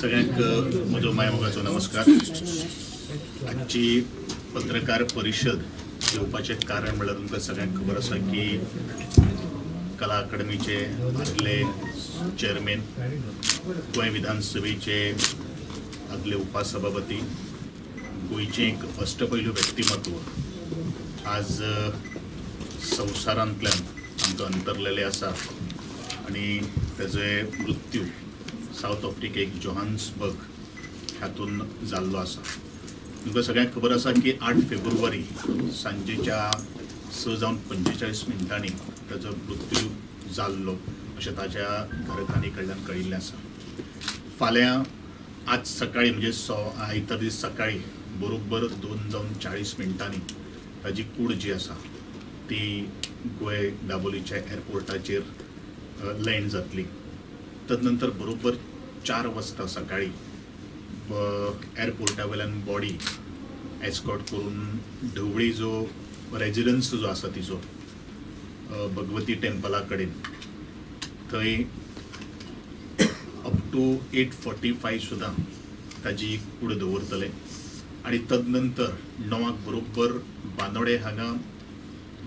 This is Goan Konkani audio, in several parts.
सगळ्यांक म्हजो मायमोगाचो नमस्कार. आजची पत्रकार परिशद घेवपाचें कारण म्हणल्यार तुमकां सगळ्यांक खबर आसा की कला अकादमीचे आदले चेअरमॅन, गोंय विधानसभेचे आदले उपसभापती, गोंयचें एक अष्टपैलू व्यक्तिमत्व आज संवसारांतल्यान आमकां अंतरलेले आसा आनी तेजे मृत्यू सावथ आफ्रिकेक जोहान्सबर्ग हातून जाल्लो आसा. तुमकां सगळ्यांक खबर आसा की 8 फेब्रुवारी सांजेच्या 6:45 ताजो मृत्यू जाल्लो अशें ताज्या घरकान्नी कडल्यान कळिल्लें आसा. फाल्यां आज सकाळी म्हणजे आयतार दीस सकाळी बरोबर 2:40 ताजी कूड जी आसा ती गोंय दाबोलीच्या एअरपोर्टाचेर लँड जातली. तदनंतर बरोबर 4 वाजता सकाळी एअरपोर्टा वयल्यान बॉडी एस्कॉर्ट करून ढवळी जो रेजिडन्स जो आसा तिजो भगवती टेम्पला कडेन थंय अप टू 8:45 सुद्दां ताजी कूड दवरतले आनी तदनंतर 9 बरोबर बांदोडे हांगा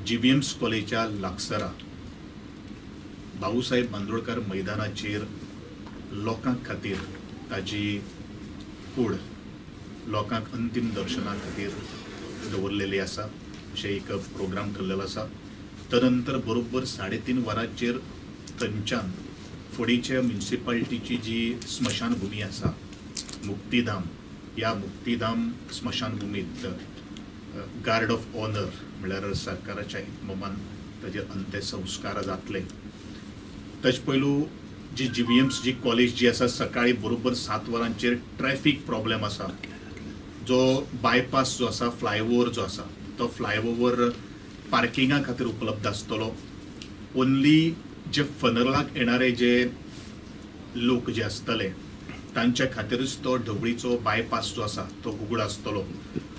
GVMS कॉलेजा लागसरा भाऊसाहेब बांदोडकर मैदानाचेर लोकां खातीर ताजी कूड लोकांक अंतीम दर्शना खातीर दवरलेली आसा अशें एक प्रोग्राम ठरलेलो आसा. तदनंतर बरोबर 3:30 वरांचेर थंयच्यान फोंडेच्या म्युनिसिपालिटीची जी स्मशानभूमी आसा मुक्तीधाम, ह्या मुक्तीधाम स्मशानभूमीत गार्ड ऑफ ऑनर म्हणल्यार सरकाराच्या इतमामान ताजेर अंत्यसंस्कार जातले. ताजे पयलू जी GVMS जी कॉलेज जी आसा सकाळी बरोबर 7 वरांचेर ट्रॅफीक प्रॉब्लेम आसा, जो बायपास जो आसा फ्लायओवर जो आसा तो फ्लायओवर पार्किंगा खातीर उपलब्ध आसतलो. ओन्ली जे फनरलाक येणारे जे लोक जे आसतले तांच्या खातीरूच तो ढवळीचो बायपास जो आसा तो उगडो आसतलो.